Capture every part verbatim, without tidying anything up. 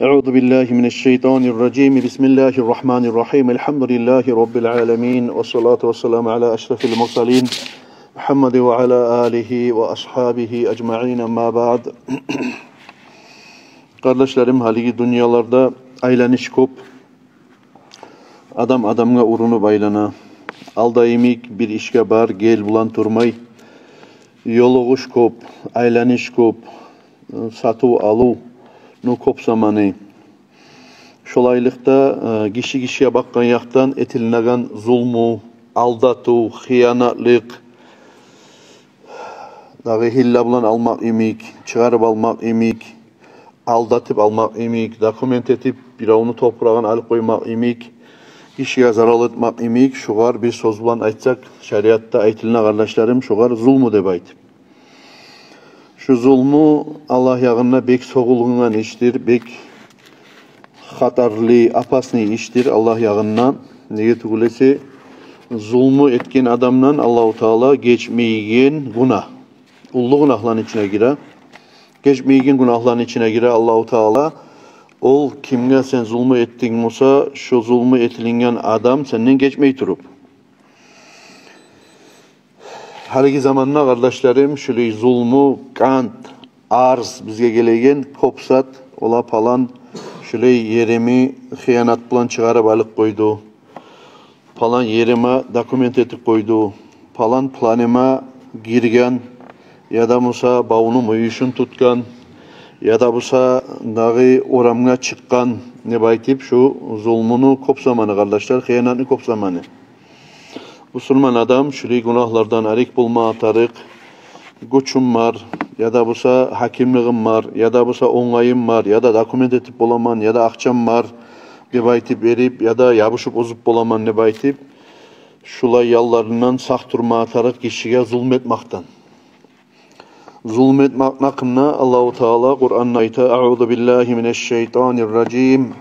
أعوذ بالله من الشيطان الرجيم. بسم الله الرحمن الرحيم. الحمد لله رب العالمين. والصلاة والسلام على أشرف المرسلين محمد وعلى آله وأصحابه أجمعين. أما بعد. Къардашларым, гьалиги дюньяларда айланыш кёп. Адам адамгъа урунуп айлана. Алда йимик бир ишге бар, гел булан турмай. Ёлугъуш кёп, айланыш кёп, сатыв-алыв, ну, кёп заманы. Шолайлыкъда, э, гиши гишиге бакъгъан якъдан этилинеген зулму, алдатыв, хыянатлыкъ, дагъы гьилла булан алмакъ йимик, чыгъарып алмакъ йимик, алдатып алмакъ йимик, документ этип, биревню топурагъын алып къоймакъ йимик, гишиге зарал этмек йимик, шугъар бир сёз булан айтсакъ, шариатда айтылына, къардашларым, шугъар зулму деп айтып. Шу зулму Аллагь ягъында бек сёгюлюнген ишдир, бек хатарлы, опасный ишдир Аллагь ягъында. Неге тюгюл эсе, зулму этген адамдан Аллагьу Таала гечмейген гюнагь, уллу гюнагьланы ичине гире. Гечмейген гюнагьланы ичине гире Аллагьу Таала. Ол кимге сен зулму этдинг буса, шу зулму этилинген адам сенден гечмей туруп. Гьалиги заманда, къардашларым, шулай зулму, къант, арз бизге гелеген кёп зат, ола палан шулай ерими хыянат булан чыгъарып алып къойду, палан ериме документ этип къойду, палан планыма гирген, яда буса бавну мюйюшюн тутгъан, яда буса дагъы орамгъа чыкъгъан деп айтып, шу зулмуну кёп заманы, къардашлар, хыянатны кёп заманы. Бусурман адам шулай гюнагьлардан арек болма тарыкъ. Гючюм бар, яда буса гьакимлигим бар, яда буса онгайым бар, яда документ этип боламан, яда акъчам бар деп айтып берип, яда ябушуп озуп боламан деп айтып, шулай ялларындан сакъ турма тарыкъ гишиге зулму этмекден. Зулму этмекни гьакъында Аллагьу Таала Къуранда айта: أعوذ بالله من الشيطان الرجيم.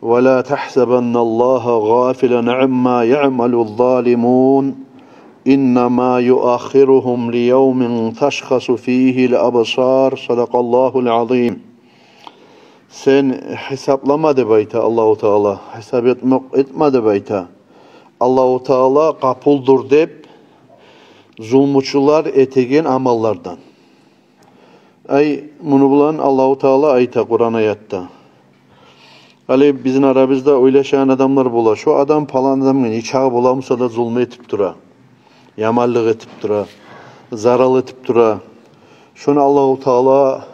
ولا تحسبن الله غافلا عما يعمل الظالمون إنما يؤخرهم ليوم تشخص فيه الأبصار. صدق الله العظيم. Сен гьисаплама деп айта Аллагьу Таала, гьисап этмек, этме деп айта Аллагьу Таала, къапулдур деп зулмучулар этеген амаллардан. Ай, муну булан Аллагьу Таала айта Къуран аятда. Гьали бизин арабызда ойлашагъан адамлар бола: шу адам, палан адамгъа не чакъы боламыса да зулму этип тура, яманлыкъ этип тура, зарал этип тура. Шуну Аллагьу Таала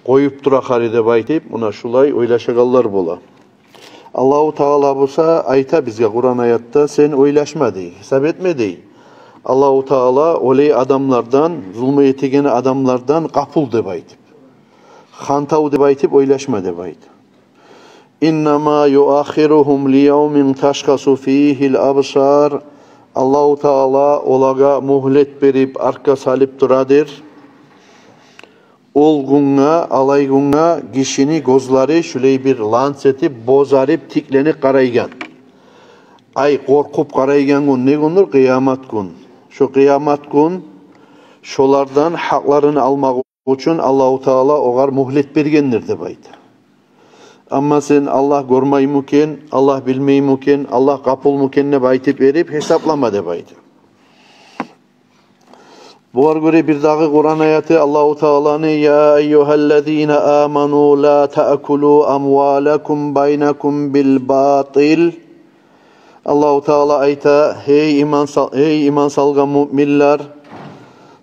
къоюп тура хари деп айтып, муна шулай ойлашагъанлар бола. Аллагьу Таала буса айта бизге Къуран аятда: сен ойлашма дей, гьисап этме дей. Аллагьу Таала олай адамлардан, зулму этеген адамлардан къапул деп айтып, хантав деп айтып ойлашма деп айта. إنما يؤخرهم ليوم تشخص فيه الأبصار. Аллагьу Таала олагъа мюгьлет берип, артгъа салып турадыр. Ол гюнге, алай гюнге гишини гёзлери шулай бир ланс этип, бозарып, тикленип къарайгъан. Ай, къоркъуп къарайгъан гюн не гюндюр? Къыямат гюн. Шу къыямат гюн шолардан гьакъларын алмакъ учун Аллагьу Таала огъар мюгьлет бергендир деп айта. Амма сен Аллагь гёрмейми экен, Аллагь билмейми экен, Аллагь къапулму экен деп айтып берип, гьисаплама деп айта. Бугъар гёре бир дагъы Къуран аяты Аллагьу Тааланы: يا أيها الذين آمنوا لا تأكلوا أموالكم بينكم بالباطل. Аллагьу Таала айта: гьей иман сал-, гьей иман салгъан муъминлер,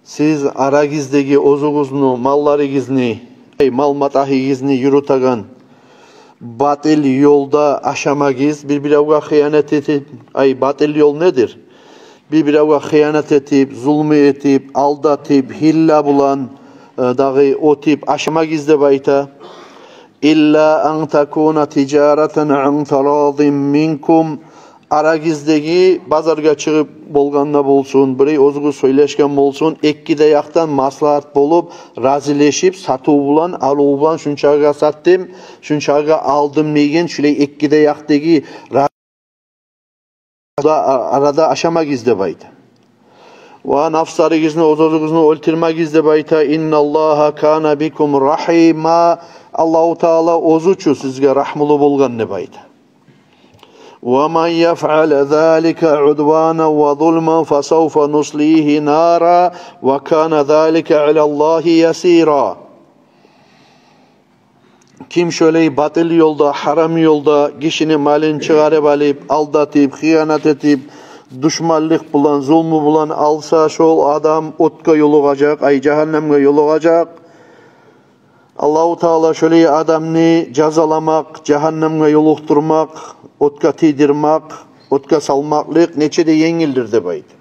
сиз арагъыздагъы оьзюгюзню малларыгъызны, ай, мал-матагьыгъызны юрютеген батил ёлда ашамагъыз, бир-биревге хыянат этип. Ай, батил ёл недир? Бир-биревге хыянат этип, зулму этип, алдатып, гьилла булан, э, дагъы оьтюп ашамагъыз деп айта. إلا أن تكون تجارة عن تراض منكم. Арагъыздагъы базаргъа чыгъып болгъанда болсун, бирев оьзюгюз сёйлешген болсун, эки де якъдан маслагьат болуп, разилешип, сатыв булан, алыв булан, шунчагъа сатдым, шунчагъа алдым деген, шулай эки де якъдагъы арада, арада ашамагъыз деп айта. Ва нафсларыгъызны, оьз-оьзюгюзню оьлтюрмегиз деп айта. إن الله كان بكم رحيما. Аллагьу Таала оьзю чю сизге рагьмулу болгъан деп айта. «Ва ман яфъал залика удванан ва зулман фасавфа нуслигьи нара ва кана залика алаллагьи ясира». Ким шолай батыл ёлда, гьарам ёлда гишини малын чыгъарып алып, алдатып, хыянат этип, душманлыкъ булан, зулму булан алса, шол адам отгъа ёлугъажакъ, ай, жагьаннемге ёлугъажакъ. Аллагьу Таала шолай адамны жазаламакъ, жагьаннемге ёлукъдурмакъ, отгъа тийдирмек, отгъа салмакълыкъ нече де енгилдир деп айта.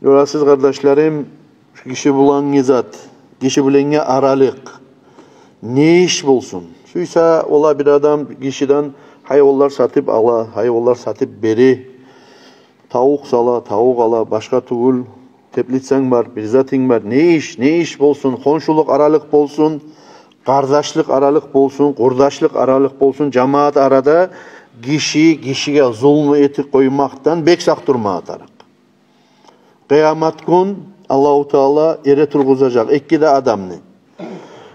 Гёресиз, къардашларым, шу гиши булангъы зат, гиши булангъы аралыкъ, не иш болсун. Сюйсе, ола бир адам гишиден гьайванлар сатып ала, гьайванлар сатып бере, тавукъ сала, тавукъ ала, башгъа тюгюл, теплицанг бар, бир затынг бар. Не иш, не иш болсун, хоншулукъ аралыкъ болсун, къардашлыкъ аралыкъ болсун, къурдашлыкъ аралыкъ болсун, жамаат арада гиши гишиге зулму этип къоймакъдан бек сакъ турмагъа тарыкъ. Къыямат гюн Аллагьу Таала эретургъузажакъ эки де адамны.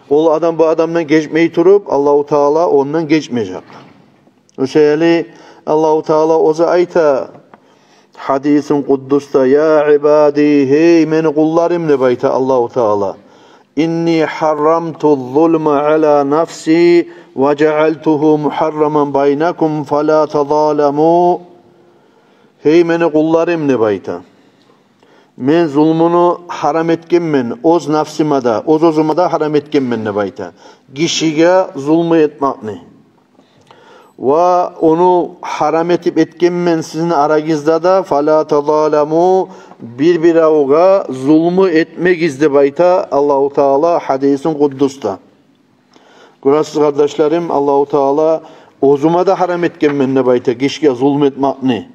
Ол адам бу адамдан гечмей туруп, Аллагьу Таала ондан гечмежек. Ошо ери Аллагьу Таала оьзю айта гьадисин къуддусда: «Я ибади, гьей мени къулларым», — деп айта Аллагьу Таала. «Инни гьаррамту зулма ала нафси ва жаалтугьу мугьарраман байнакум фала тазаламу». «Гьей мени къулларым», — деп айта. «Мен зулмуну гьарам этгенмен оьз нафсыма да, оьз-оьзюме де гьарам этгенмен», — деп айта. Гишиге зулму этмекни. «Ва ону гьарам этип этгенмен сизин арагъызда да, фала тазаламу, бир-биревге зулму этмегиз», — деп айта Аллагьу Таала гьадисин къуддусда. Гёресиз, къардашларым, Аллагьу Таала: «Оьзюме де гьарам этгенмен», — деп айта, гишиге зулму этмекни.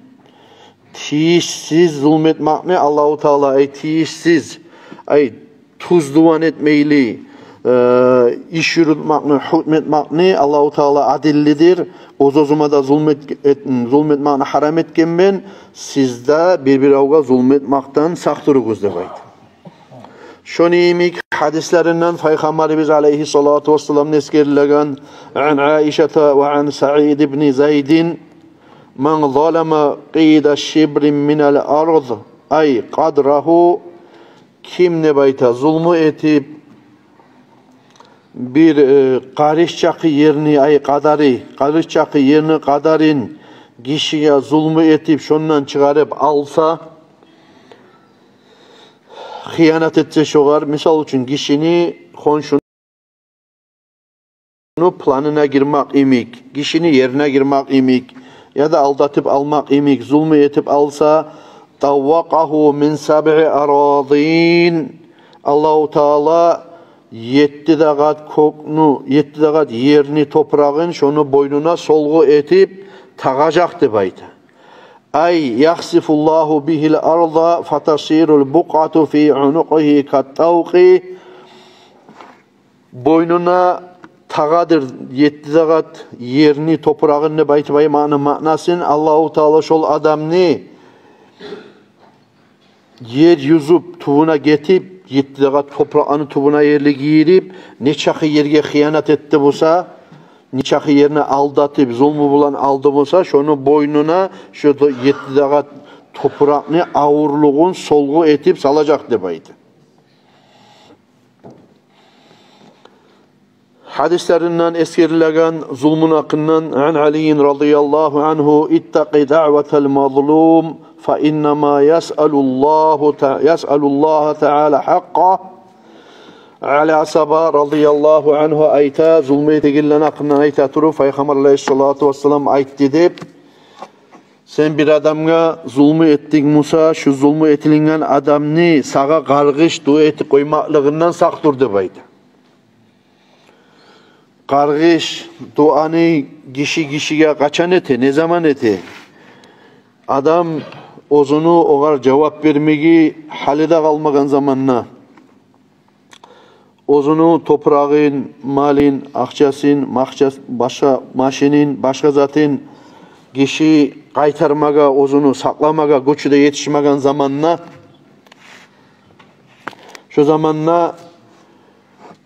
Тийишсиз зулму этмекни Аллагьу Таала, ай, тийишсиз, ай, тюз-дуван этмейли, э, иш юрютмекни, гьукму этмекни Аллагьу Таала адиллидир. Оьз-оьзюме де зулму эт-, эт-, зулму этмекни гьарам этгенмен, сиз де бир-биревге зулму этмекден сакъ туругъуз, деп айта. Шону йимик гьадислеринден Пайхаммарыбыз алайгьиссалату вассаламны эсгерилеген: «Ан Аишата ва ан Саид ибн Зайдин: ман залама къида шибрин минал ард, ай, къадрагьу». Ким, деп айта, зулму этип, бир, э, къарыш чакъы ерни, ай, къадары, къарыш чакъы ерни къадарын гишиге зулму этип, шондан чыгъарып алса, хыянат этсе шогъар, мисал учун, гишини, хоншуну планына гирмек йимик, гишини ерине гирмек йимик, яда алдатып алмакъ йимик зулму этип алса, «таввакъагьу мин сабъи арадин». Аллагьу Таала етти де къат кёкню, етти де къат ерни, топурагъын шону бойнуна солгъу этип тагъажакъ, деп айта. «Ай, яхсифуллагьу бигьил арда фатасирул букъату фи унукъигьи каттавкъи». Бойнуна тагъадыр етти де къат ерни, топурагъын деп айтып айтмакъны маънасын, Аллагьу Таала шол адамны ер юзюп, тюбюне гетип, етти де къат топуракъны тюбюне ерли гирип, нечакъы ерге хыянат этди буса, нечакъы ерни алдатып, зулму булан алды буса, шону бойнуна шо етти де къат топуракъны авурлугъун солгъу этип салажакъ, деп айта. Гьадислеринден эсгерилеген зулмуну гьакъындан: «Ан Алийин радияллагьу ангьу: иттакъи даъватал мазлум, фа иннама ясъалуллагьу та-, ясъалуллагьа таала гьакъкъа». Али асгьаба радияллагьу ангьу айта, зулму этегенлени гьакъындан айта туруп, Пайхаммар алайгьиссалату вассалам айтды деп: «Сен бир адамгъа зулму этдинг буса, шу зулму этилинген адамны сагъа къаргъыш дуа этип къоймакълыгъындан сакъ тур», — деп айта. Къаргъыш дуаны гиши гишиге къачан эте, не заман эте? Адам оьзюню огъар жавап бермеге гьали де къалмагъан заманда, оьзюню топурагъын, малын, акъчасын, махча-, башгъа машинин, башгъа затын гиши къайтармагъа, оьзюню сакъламагъа гючю де етишмеген заманда, шо заманда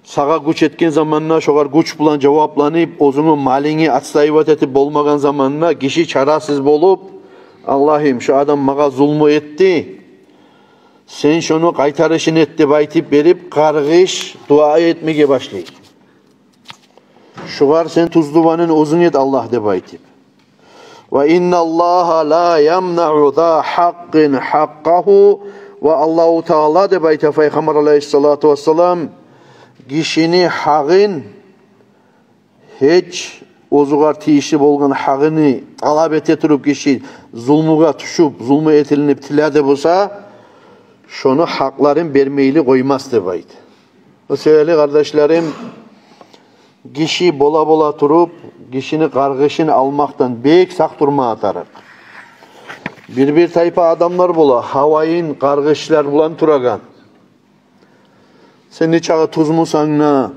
Сагъа гюч етген заманда, шогъар гюч булан жавапланып, оьзюнгню малынгны отстаивать этип болмагъан заманда, гиши чарасыз болуп: «Аллагьым, шу адам магъа зулму этди, сен шону къайтарышын эт», — деп айтып берип, къаргъыш дуа этмеге башлай. «Шугъар сен тюз зуванын оьзюнг эт, Аллагь», — деп айтып. «Ва инналлагьа ла ямнаъу за хьакъкъин хьакъкъагьу». Ва Аллагьу Таала, деп айта Пайхаммар алайгьиссалату вассалам, гишини гьакъын, гьеч оьзюгъар тийишли болгъан гьакъыны талап эте туруп, гиши зулмугъа тюшюп, зулму этилинип тиледи буса, шону гьакъларын бермейли къоймас, деп айта. О себепли, къардашларым, гиши бола-бола туруп, гишини къаргъышын алмакъдан бек сакъ турма тарыкъ. Бир-бир тайпа адамлар бола, гьавайын къаргъышлар булан турагъан. Сен нечакъы тюз мусанг да,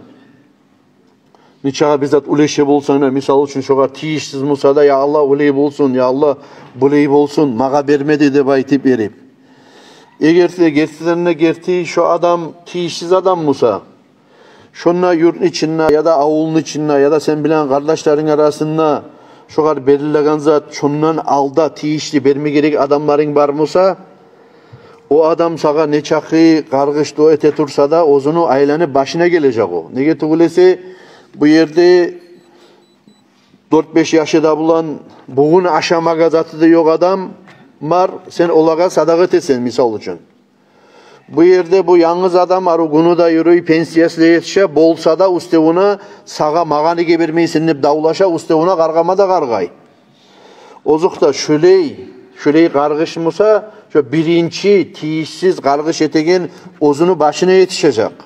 нечакъы бир зат уьлеше болсанг да, мисал учун, шогъар тийишсиз муса да: «Я Аллагь, олай болсун, я Аллагь, булай болсун, магъа бермеди», — деп айтып берип. Эгер де гертиден де герти шо адам тийишсиз адам муса, шонда юртну ичинде, яда авулну ичинде, яда сен билеген къардашларынг арасында шогъар берилеген зат, шондан алда тийишли берме герек адамларынг бар муса, о адам сагъа нечакъы къаргъыш дуа эте турса да, оьзюню айланып башына гележек о. Неге тюгюл эсе, бу ерде дёрт-беш яшы да булан, бугюн ашамагъа заты да ёкъ адам бар, сен олагъа садагъа этесен, мисал учун. Бу ерде бу янгыз адам, арив гюню де юрюй, пенсиясы да етише, болса да уьстевюне, сагъа, магъа неге бермейсен деп давлаша, уьстевюне къаргъама да къаргъай. Озокъда, шолай, шолай къаргъыш муса, шо биринчи тийишсиз къаргъыш этеген оьзюню башына етишежек.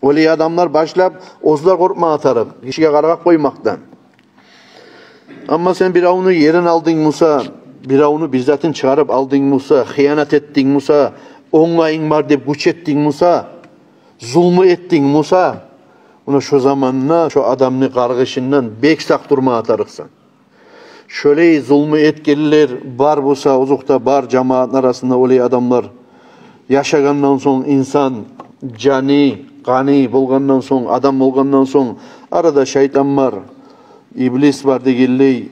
Олай адамлар башлап оьзлер къоркъма тарыкъ гишиге къаргъап къоймакъдан. Амма сен биревню ерин алдынг муса, биревню бир затын чыгъарып алдынг муса, хыянат этдинг муса, онгайынг бар деп гюч этдинг муса, зулму этдинг муса, муна шо заманда шо адамны къаргъышындан бек сакъ турма тарыкъсан. Шолай зулму этгенлер бар буса, озокъда, бар жамаатны арасында олай адамлар. Яшагъандан сонг инсан, жаны, къаны болгъандан сонг, адам болгъандан сонг, арада шайтан бар, иблис бар дегенлей,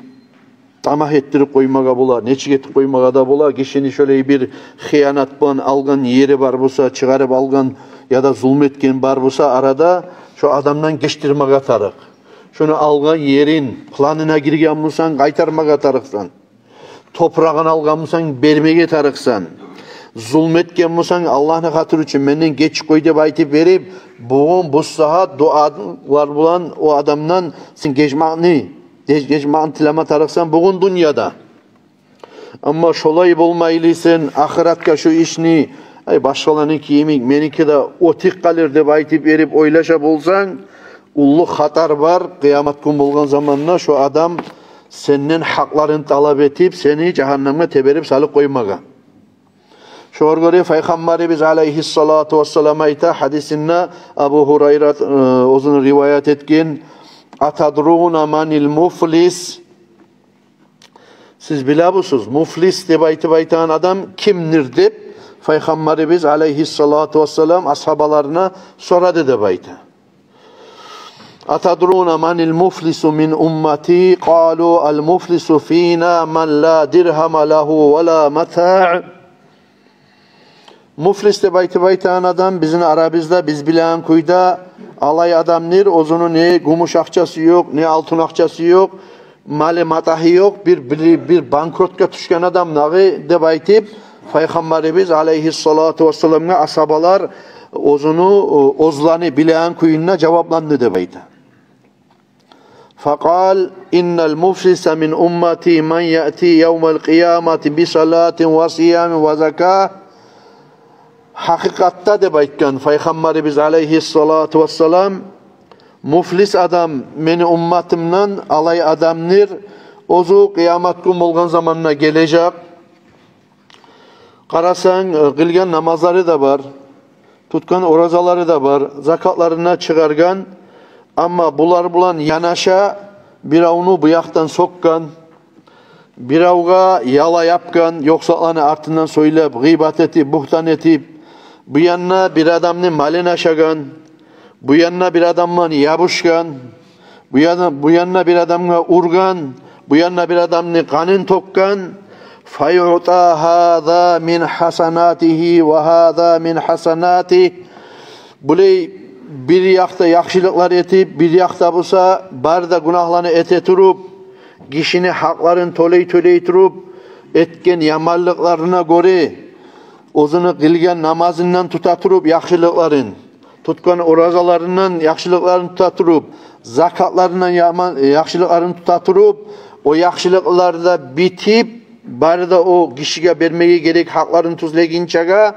тамагь этдирип къоймагъа бола, нечик этип къоймагъа да бола. Гишини шолай бир хыянат булан алгъан ери бар буса, чыгъарып алгъан яда зулму этген бар буса арада, шо адамдан гечдирмеге тарыкъ. Шону алгъан ерин, планына гирген бусанг, къайтармагъа тарыкъсан. Топурагъын алгъан бусанг, бермеге тарыкъсан. Зулму этген бусанг, Аллагьны хатири учун менден гечип къой деп айтып берип, бугюн бу сагьат дуалар булан о адамдан сен гечмекни, геч-, гечмекни тилеме тарыкъсан бугюн дюньяда. Амма шолай болмайлы, сен ахыратгъа шу ишни, ай, башгъаланы кимик, меники де оьтюп къалыр деп айтып берип ойлаша болсанг, уллу хатар бар. Къыямат гюн болгъан заманда шо адам сенден гьакъларын талап этип, сени жагьаннемге теберип салып къоймагъа. Шогъар гёре Пайхаммарыбыз алайгьиссалату вассалам айта гьадисинде, Абу Гьурайра, э, оьзюню риваят этген: «Атадруна манил муфлис?» Сиз билебусуз, муфлис деп айтып айтагъан адам кимдир деп Пайхаммарыбыз алайгьиссалату вассалам асгьабаларына сорады деп айта. «Атадруна манил муфлису мин уммати?» Къалу: «Ал муфлису фина ман ла диргьама лагьу ва ла матаъ». Муфлис деп айтып айтагъан адам бизин арабызда, биз билеген кюйде, алай адамдыр, оьзюню не гюмюш акъчасы ёкъ, не алтын акъчасы ёкъ, малы-матагьы ёкъ, бир, бир, бир банкротгъа тюшген адам дагъы деп айтып, Пайхаммарыбыз алайгьиссалату вассаламгъа асгьабалар оьзюню, оьзлени билеген кюйюнде жавапланды деп айта. «Факъал: иннал муфлиса мин уммати ман яъти явмал къиямати би салатин ва сиямин ва закагь». Гьакъыкъатда, деп айтгъан Пайхаммарыбыз алайгьиссалату вассалам, муфлис адам мени умматымдан алай адамдыр, оьзю къыямат гюн болгъан заманда гележек. Къарасанг, э, къылгъан намазлары да бар, тутгъан оразалары да бар, закатларын да чыгъаргъан, амма булар булан янаша биревню бу якъдан сокъгъан, биревге яла япгъан, ёкъсатланы артындан сёйлеп, гъыйбат этип, бугьтан этип, бу янда бир адамны малын ашагъан, Бу янда бир адамланы ябушгъан, бу янда, бу янда бир адамгъа ургъан, бу янда бир адамны къанын тёкген. فيعطى هذا من حسناته وهذا من حسناته. Булай бир якъда яхшылыкълар этип, бир якъда буса бары да гюнагьланы эте туруп, гишини гьакъларын тёлей-тёлей туруп, этген яманлыкъларына гёре, оьзюню къылгъан намазындан тута туруп яхшылыкъларын, тутгъан оразаларындан яхшылыкъларын тута туруп, закатларындан яман, яхшылыкъларын тута туруп, о яхшылыкълар да битип, бары да о гишиге бермеге герек гьакъларын тюзлегинчеге,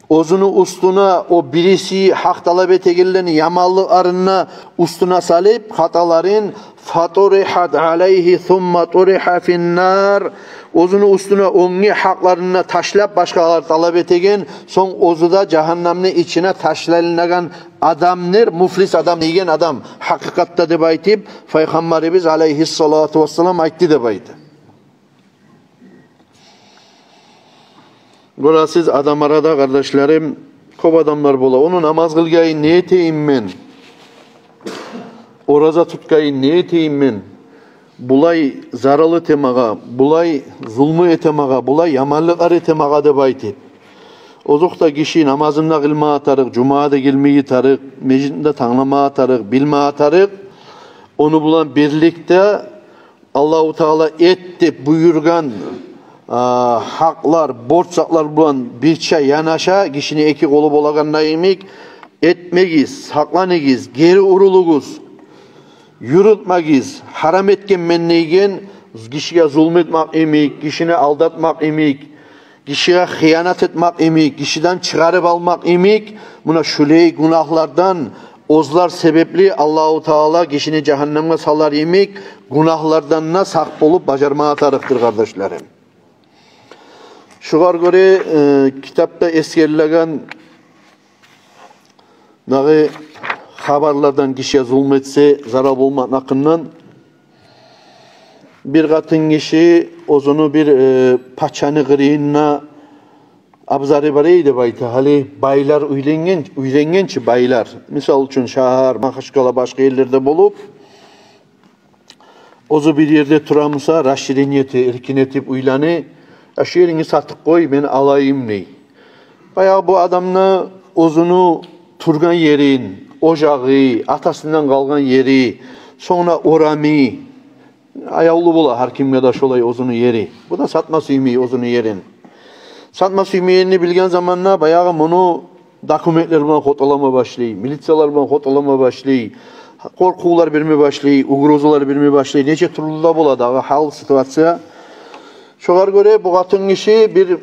оьзюню уьстюне о бириси гьакъ талап этегенлени яманлыкъларын да уьстюне салып, хаталарын, فطرحت عليه ثم طرح في النار. Оьзюню уьстюне оьнге гьакъларын да ташлап, башгъалар талап этеген, сонг оьзю де жагьаннамны ичине ташланагъан адамдыр, муфлис адам деген адам, гьакъыкъатда деп айтып, Пайхаммарыбыз алайгьиссалату вассалам айтды деп айта. Гёресиз, адам арада, къардашларым, кёп адамлар бола. Ону намаз къылгъайын не этейим мен? Ораза тутгъайын не этейим мен? Булай зарал эте магъа, булай зулму эте магъа, булай яманлыкълар эте магъа деп айтып. Озокъда, гиши намазын да къылмагъа тарыкъ, жумагъа да гелмеге тарыкъ, межитни де тангламагъа тарыкъ, билмеге тарыкъ. Ону булан бирликде Аллагьу Таала эт деп буюргъан, а, гьакълар, борч затлар булан бирче янаша, гишини эки къолу болагъанда йимик, этмегиз, сакъланыгъыз, гери урулугъуз, юрютмегиз, гьарам этгенмен деген, гишиге зулму этмек йимик, гишини алдатмакъ йимик, гишиге хыянат этмек йимик, гишиден чыгъарып алмакъ йимик, муна шулай гюнагьлардан, оьзлер себепли Аллагьу Таала гишини жагьаннамгъа салар йимик гюнагьлардан да сакъ болуп бажармагъа тарыкъдыр, къардашларым. Шогъар гёре, э, китапда эсгерилеген дагъы хабарлардан, гишиге зулму этсе зарал болмакъны гьакъындан, бир къатын гиши оьзюню бир, э, пачаны къырыйында абзары бар эди деп айта. Гьали байлар уьйренген, уьйренген чи байлар. Мисал учун, шагьар, Магьачкъала, башгъа ерлерде болуп, оьзю бир ерде тура буса, расширение эте, эркин этип уьйлени, «Я, шу ерингни сатып къой, мен алайым», – дей. Баягъы бу адамны оьзюню тургъан ерин, ожагъы, атасындан къалгъан ери, сонг да орами, аявлу бола гьар кимге де шолай оьзюню ери. Бу да сатма сюймей оьзюню ерин. Сатма сюймейгенни билген заманда баягъы муну документлер булан хоталама башлай, милициялар булан хоталама башлай, къоркъувлар берме башлай, угрозалар берме башлай. Нече тюрлю де бола дагъы гьал, ситуация. Шогъар гёре бу къатын гиши бир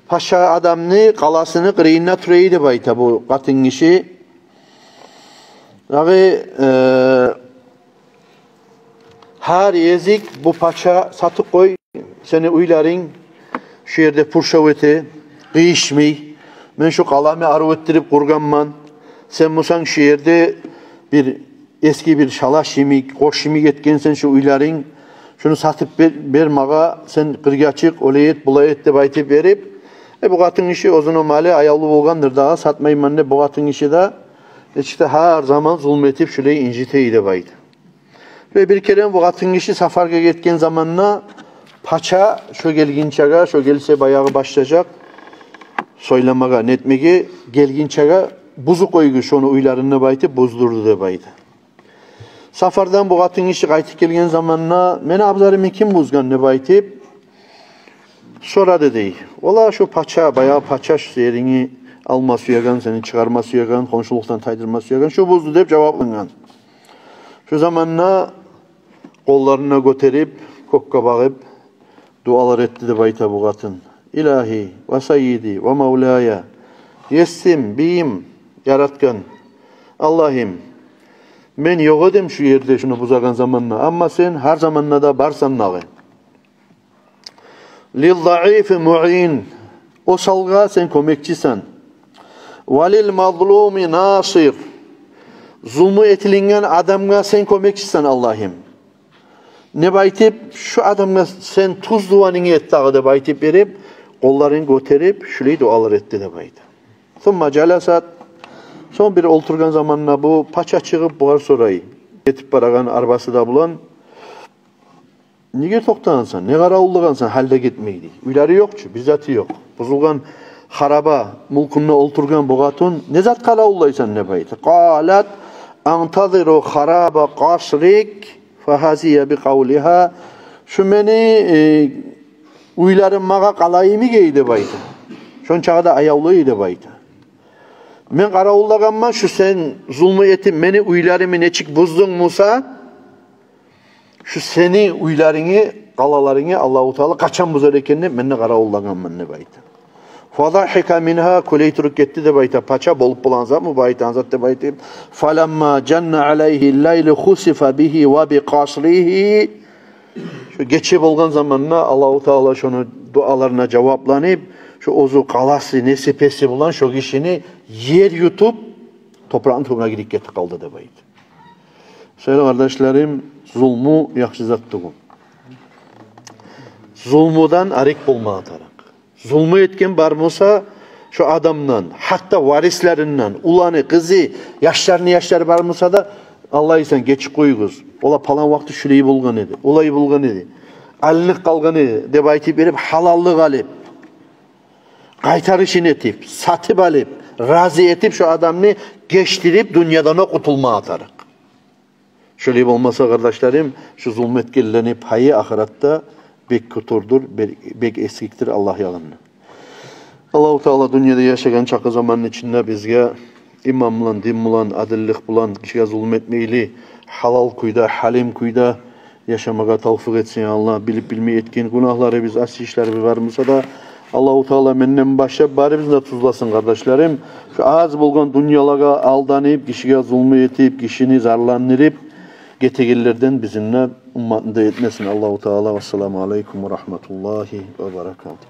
пача адамны къаласыны къырыйында тура эди деп айта бу къатын гиши. Дагъы, э, гьар гезик бу пача: «Сатып къой сени уьйлеринг, шу ерде пуршав эте, къыйышмай. Мен шу къаламны арив этдирип къургъанман. Сен бусанг шу ерде бир эски бир шалаш йимик, къош йимик этгенсен шу уьйлеринг. Шуну сатып бер, бер магъа, сен къыргъа чыкъ, олай эт, булай эт», – деп айтып берип, э, бу къатын гиши, оьзюню малы аявлу болгъандыр дагъы, сатмайман деп, бу къатын гиши де нечик де гьар заман зулму этип, шулай инжите эди деп айта. Ва бир керен бу къатын гиши сапаргъа гетген заманда пача шо гелгинчеге, шо гелсе баягъы башлажакъ сёйлемеге, нетмеге, гелгинчеге бузуп къойгуз шону уьйлерин деп айтып, буздурду деп айта. Сапардан бу къатын гиши къайтып гелген заманда: «Мени абзарымны ким бузгъан?» – деп айтып сорады дей. «Валлагь, шу пача, баягъы пача, шу ерингни алма сюеген, сени чыгъарма сюеген, хоншулукъдан тайдырма сюеген, шу бузду», – деп жаваплангъан. Шу заманда къолларын гётерип, кёкге багъып, дуалар этди деп айта бу къатын. «Илагьи ва саййиди ва мавлая, есим, бийим, яратгъан Аллагьым, мен ёкъ эдим шу ерде шуну бузагъан заманда, амма сен гьар заманда да барсан дагъы. Лиззаифи муин, осалгъа сен кёмекчисен. Ва лил мазлуми насир, зулму этилинген адамгъа сен кёмекчисен, Аллагьым», – деп айтып, «шу адамгъа сен тюз дуангны эт дагъы», – деп айтып берип, къолларын гётерип, шулай дуалар этди деп айта. Сумма жаласат Сонг бир олтургъан заманда бу пача чыгъып, бугъар сорай. Гетип барагъан арбасы да булан: «Неге токътагъансан, не къаравуллагъансан, гьали де гетмей?» — дей. Уьйлери ёкъ чу, бир заты ёкъ. Бузулгъан хараба мюлкюнде олтургъан бу къатын: «Не зат къаравуллайсан?» — деп айта. «Къалат: антазиру хараба къасрик, фагьазия би къавлигьа». «Шу мени, э, уьйлерим магъа къала йимик эди, — деп айта. — Шончакъы да аявлу эди, — деп айта. — Мен къаравуллагъанман, шу сен зулму этип мени уьйлеримни нечик буздунг буса, шу сени уьйлерингни, къалаларынгны Аллагьу Таала къачан бузар экен деп, мен де къаравуллагъанман», — деп айта. «Фадахика мингьа», кюлей туруп гетди деп айта пача, болуп болагъан затмы бу айтагъан зат деп айтып. «Фаламма жанна алайгьи лайлу хусифа бигьи ва би къасригьи». Шо гече болгъан заманда Аллагьу Таала шону дуаларына жавапланып, шо оьзю къаласы, неси-песи булан шо гишини ер ютуп, топуракъны тюбюне гирип гетип къалды деп айта. Шолай, къардашларым, зулму яхшы зат тюгюл. Зулмудан арек болмагъа тарыкъ. Зулму этген бар буса шо адамдан, гьатта варислеринден, уланы, къызы, яшларыны яшлары бар буса да, Аллагь, сен гечип къоюгъуз. Олар палан вакъти шулай болгъан эди, олай болгъан эди, алынып къалгъан эди деп айтып берип, гьалаллыкъ алып, къайтарышын этип, сатып алып, рази этип, шо адамны гечдирип, дюньядан о къутулмагъа тарыкъ. Шолай болмаса, къардашларым, шу зулму этгенлени пайы ахыратда бек къутурдур, бек, бек эсгикдир Аллагь ягъында. Аллагьу Таала дюньяда яшагъан чакъы заманны ичинде бизге иман булан, дин булан, адиллик булан, гишиге зулму этмейли, гьалал кюйде, гьалим кюйде яшамагъа тавфикъ этсин, я Аллагь. Билип-билмей этген гюнагьларыбыз, асси ишлерибиз бар буса да, Аллагьу Таала менден башлап барыбызны да тюзлесин, къардашларым. Шу аз болгъан дюньялагъа алданып, гишиге зулму этип, гишини зарландырып гетегенлерден бизин де, умматны да этмесин Аллагьу Таала. Вассаламу алейкум ва рагьматуллагьи ва баракатугь.